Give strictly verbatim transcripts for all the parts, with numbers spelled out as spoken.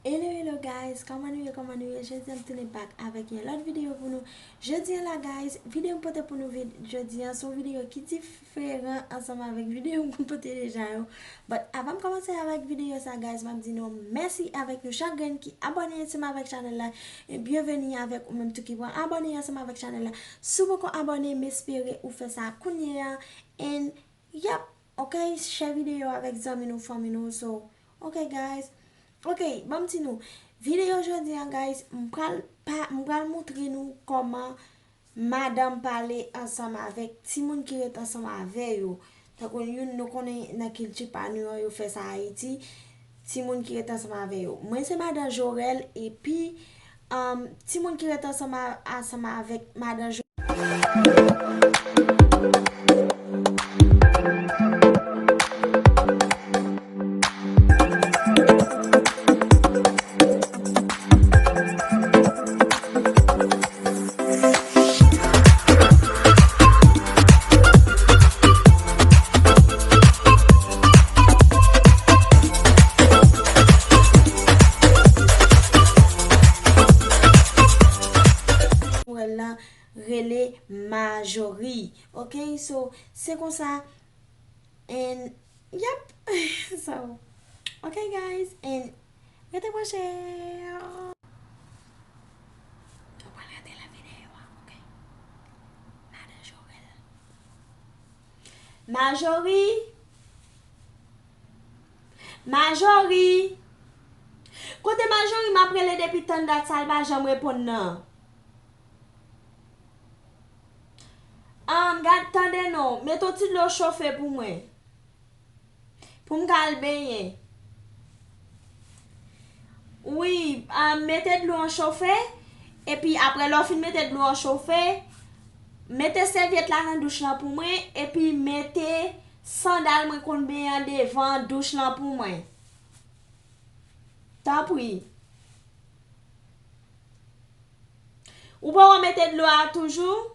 Hello, hello guys, kòman nou ye, kòman nou ye? Jodi a m tounen back avèk yon lòt videyo pou nou. Jodi a la guys, videyo m pote pou nou vid-, jodi a se yon videyo ki diferan ansanm avèk videyo m konn pote deja yo. But avan m kòmanse avèk videyo sa guys, m ap di nou mèsi avèk nou chak grenn ki abòne ansanm avèk chanèl la. E byenveni avèk ou menm tou ki pran abòne ansanm avèk chanèl la. Si w poko abòne, m espere ou fè sa kounye a. And yep, ok, share videyo avèk zanmi nou, fanmi nou. So, ok guys. Ok, ban m di nou. Videyo jodi a guys, m pral pa, m pral montre nou kòman madanm pale ansanm avèk timoun ki ret ansanm avè yo. Tankou youn nou konnen nan kilti pa nou an, yo fè sa Ayiti, timoun ki ret ansanm avè yo. Mwen se madan Jorèl epi um, timoun ki ret ansanm a- ansanm avèk madan Jorèl. Nouvèl lan rele Majori. Ok, so, se konsa. And, yep. So, ok, guys. And, rete branche. Ou pral rete la videyo a, ok? Madan Jorèl. Majori. Majori. Kote Majori m ap rele depi tann dat sa l pa janm reponn nan? An, gad, tande non, mete yon ti dlo chofe pou mwen. Pou m ka al benyen. Wi, ah, mete dlo an chofe. Epi apre lè w fin mete dlo an chofe, mete sèvyèt la nan douch lan pou mwen. Epi mete sandal mwen konn benyen an devan douch lan pou mwen. Tanpri. Ou poko mete dlo a toujou?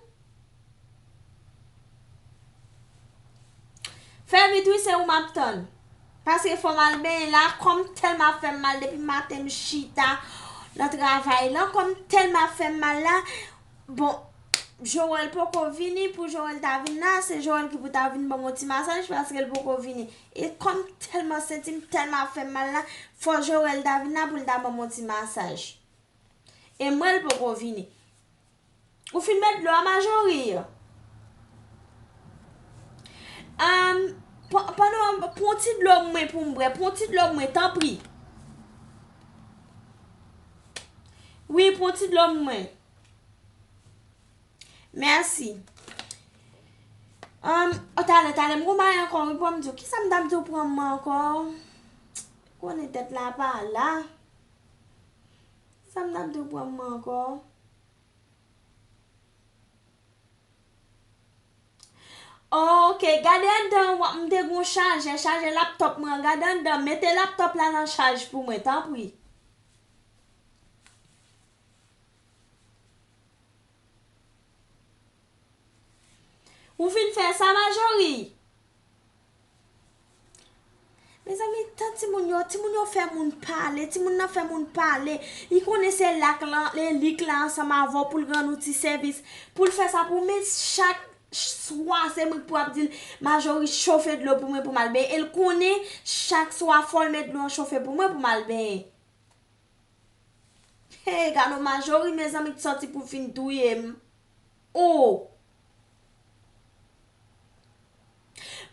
Fè vit wi, se ou m ap tann. Paske fò m al benyen la, kò m tèlman ap fè m mal depi maten m chita nan travay lan, kò m tèlman ap fè m mal la. Bon, Joël poko vini, pou Joël ta vin la, se Joël ki pou ta vin ban m yon ti masaj paske l poko vini. E kò m tèlman santi m tèlman ap fè m mal la, fò Joël ta vin la pou l ta ban m yon ti masaj. E mwen l poko vini. Ou fin met dlo a Majori? Ahn, pran, pran yon, pran yon ti dlo mwen pou m bwè. Pran yon ti dlo mwen, tanpri. Wi, pran yon ti dlo mwen. Mèsi. Ahn, o, talè, talè, m gon bagay ankò, wi, pou m di w. Kisa m t ap di w pran mwen ankò? Konnen tèt la pa la. Kisa m t ap di w pran mwen ankò? Ok, gade anndan, w ap, m te gon chajè, chajè laptòp mwen an, gade anndan, mete laptòp la nan chaj pou mwen, tanpri. Ou fin fè sa, Majori? Mezanmi, tan timoun yo, timoun yo fè moun pale, timoun nan fè moun pale. Li konnen se lak lan, e lik la ansanm avè w pou l rann ou ti sèvis. Pou l fè sa pou mwen, chak swa se mwen k pou ap di l, Majori, chofe dlo pou mwen pou m al benyen. E l konnen chak swa fò l met dlo an chofe pou mwen pou m al benyen. Hey, gade yon Majori, mezanmi, k sòti pou fin touye m. Oh!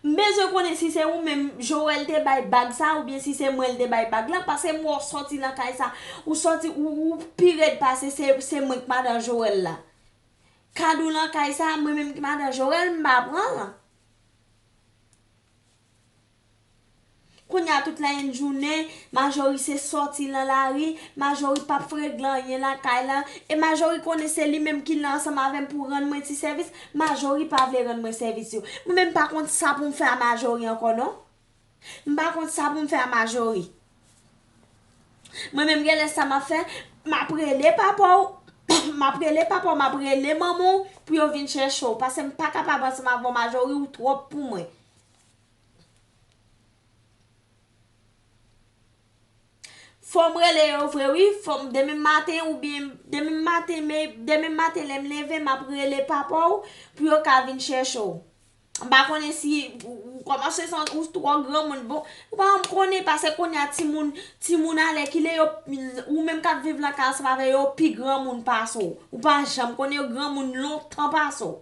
M bezwen konnen si se ou menm Joël te bay bag sa, oubyen si se mwen l te bay bag lan, paske m wè w sòti nan kay sa, ou sòti, ou, ou pi rèd pase se, se mwen k madan Joël la. Kad ou nan kay sa, mwen menm ki madan Joël, m pa pran l. Kounye a tout layenn jounen, Majori se sòti nan lari, Majori p ap regle anyen lakay la, e Majori konnen se li menm ki la ansanm avè m pou rann mwen ti sèvis, Majori pa vle rann mwen sèvis yo. Mwen menm m pa konn sa pou m fè a Majori ankò non. M pa konn sa pou m fè a Majori. Mwen menm genlè sa m ap fè, m ap rele papa w, m ap rele papa w, m ap rele manman w pou yo vin chèche w, paske m pa kapab ansanm avè w Majori, ou twòp pou mwen. Fò m rele yo vre wi, fò m demen maten oubyen demen maten, men demen maten lè m leve, m ap rele papa w pou yo ka vin chèche w. M pa konnen si ou, ou kòmanse santi ou twò granmoun. Bon, ou pa janm konnen, paske kounye a timoun, timoun alèkile yo, ou menm k ap viv nan kay ansanm avè yo, yo pi granmoun pase w. Ou pa janm konnen, yo granmoun lontan pase w.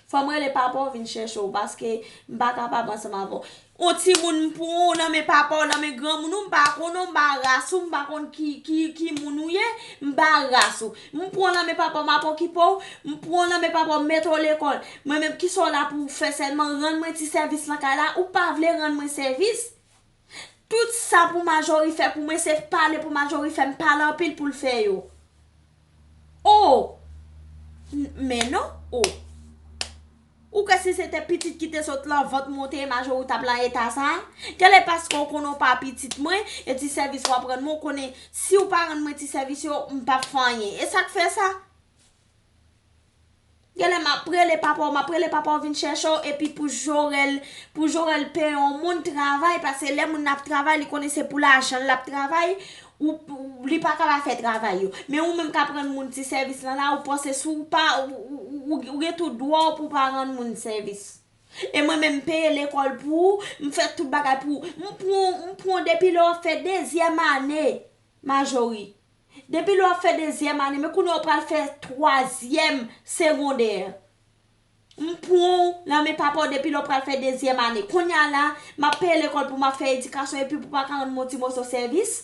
Fò m rele papa w vin chèche w, paske m pa kapab ansanm avè w. Yon timoun m pran w nan men papa w, nan men granmoun ou, m pa konn ou, m pa ras ou, m pa konn ki, ki, ki moun ou ye, m pa ras ou. M pran w nan men papa w, m ap okipe w, m pran w nan men papa w, m mete w lekòl. Mwen menm, kisa w la pou w fè sèlman? Rann mwen ti sèvis nan kay la, ou pa vle rann mwen sèvis? Tout sa pou Majori fè pou mwen, se pale pou Majori fè, m pale anpil pou l fè yo. O! N-, men non, o. Ou kwè si se te pitit ki te sot lan vant mwen ou te ye, Majori, ou t ap lan eta sa a? Genlè paske w konnen w pa pitit mwen, e ti sèvis w ap rann mwen, ou konnen si w pa rann mwen ti sèvis yo, m p ap fè anyen. E sa k fè sa? Genlè m ap rele papa w, m ap rele papa w vin chèche w, epi pou Jorèl, pou Jorèl peye yon moun travay, paske lè moun nan ap travay, li konnen se pou lajan l ap travay, ou, ou, li pa ka pa fè travay yo. Men ou menm k ap rann moun ti sèvis lan la, ou panse si w pa, ou, ou, ou, ou gen tout dwa w pou w pa rann moun sèvis. E mwen menm, m peye lekòl pou ou, m fè tout bagay pou ou. M pran, m pran depi lè w ap fè dezyèm ane, Majori. Depi lè w ap fè dezyèm ane, men kounye a w pral fè twazyèm segondè. M pran w nan men papa w depi lè w pral fè dezyèm ane. Kounye a la, m ap peye lekòl pou m ap fè edikasyon epi pou w pa ka rann mwen yon ti moso sèvis.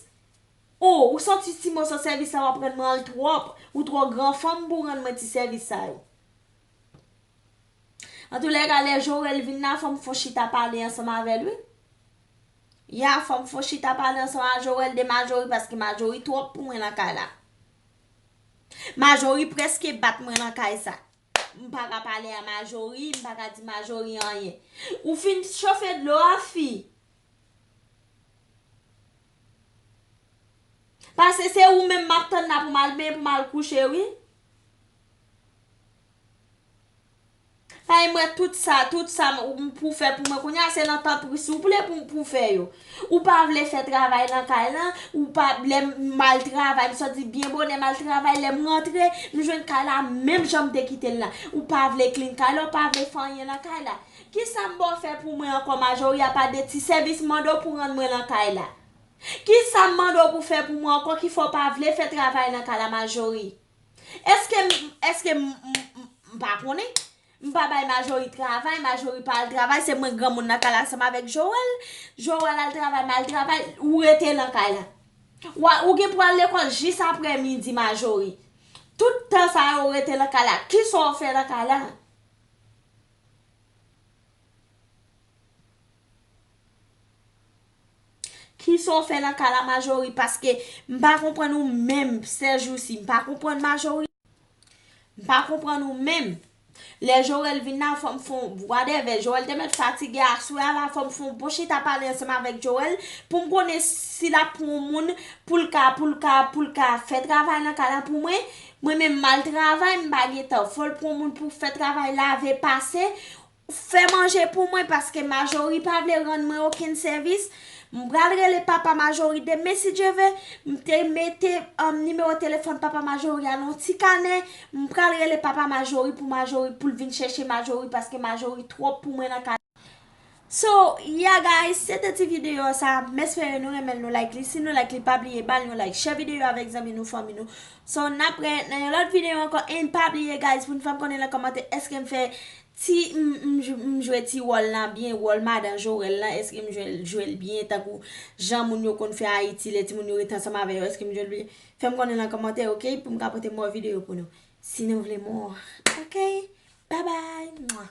O, ou santi ti moso sèvis la w ap rann mwen an l twòp. Ou twò gran fanm pou w rann mwen ti sèvis sa yo. Antoulèka, lè Jorèl vin la, fò m fon chita pale ansanm avè l, wi. Ya, fò m fon chita pale ansanm a Jorèl de Majori, paske Majori twòp pou mwen nan kay la. Majori prèske bat mwen nan kay sa. M pa ka pale a Majori, m pa ka di Majori anyen. Ou fin chofe dlo a, fi. Paske se ou menm m ap tann la pou m al benyen, pou m al kouche, wi. Paske mwen, tout sa, tout sa m, pou fè pou mwen kounye a, se nan tanpri souple pou, pou fè yo. Ou pa vle fè travay nan kay lan, ou pa, lè m al travay, m sòti byen bonè, m al travay, lè m rantre, m jwenn kay la menm jan m te kite l la. Ou pa vle clean kay la, ou pa vle fè anyen nan kay la. Kisa m ba w fè pou mwen ankò, Majori, apa de ti sèvis m mande w pou rann mwen nan kay la? Kisa m mande w pou fè pou mwen ankò ki fè w pa vle fè travay nan kay la, Majori? Èske m, èske m, m, m, m pa konnen? M pa bay Majori travay, Majori pa al travay, se mwen granmoun nan kay la ansanm avèk Joel. Joel al travay, m al travay, ou rete nan kay la. Wa, ou gen pou al lekòl jis aprè midi, Majori. Tout tan sa yo ou rete nan kay la. Kisa w fè nan kay la? Kisa w fè nan kay la, Majori? Paske m pa konprann ou menm, sèjousi. M pa konprann Majori. M pa konprann ou menm. Lè Joel vin la, fò m fon, whatever. Joel te mèt fatige aswè a la, fò m fon bon chita pale ansanm avèk Joel pou m konnen si l ap pran yon moun pou l ka, pou l ka, pou l ka fè travay nan kay la pou mwen. Mwen menm, m al travay, m pa gen tan. Fò l pran yon moun pou fè travay, lave, pase, fè manje pou mwen, paske Majori pa vle rann mwen okenn sèvis. M pral rele papa Majori demen, si Dye ve. M te mete, um, nimewo telefòn papa Majori a nan yon ti kanè. M pral rele papa Majori pou Majori, pou l vin chèche Majori, paske Majori twòp pou mwen nan kay. So, yeah guys, se te ti videyo sa. M espere nou renmen l, nou like li. Si nou like li, pa bliye ba l yon like. Share videyo avèk zanmi nou, fanmi nou. So, n ap wè nan yon lòt videyo ankò. And pa bliye, guys, pou n fè m konnen nan kòmantè, èske m fè ti, m, m, m jwe ti wòl la byen, wòl madan Joel la, èske m jwe, jwe l byen, tankou jan moun yo konn fè Ayiti, lè timoun yo rete ansanm avè yo, èske m jwe l byen? Fè m konnen nan kòmantè, ok, pou m ka pote mò videyo pou nou. Si nou vle mò, ok? Bye bye! Mwa.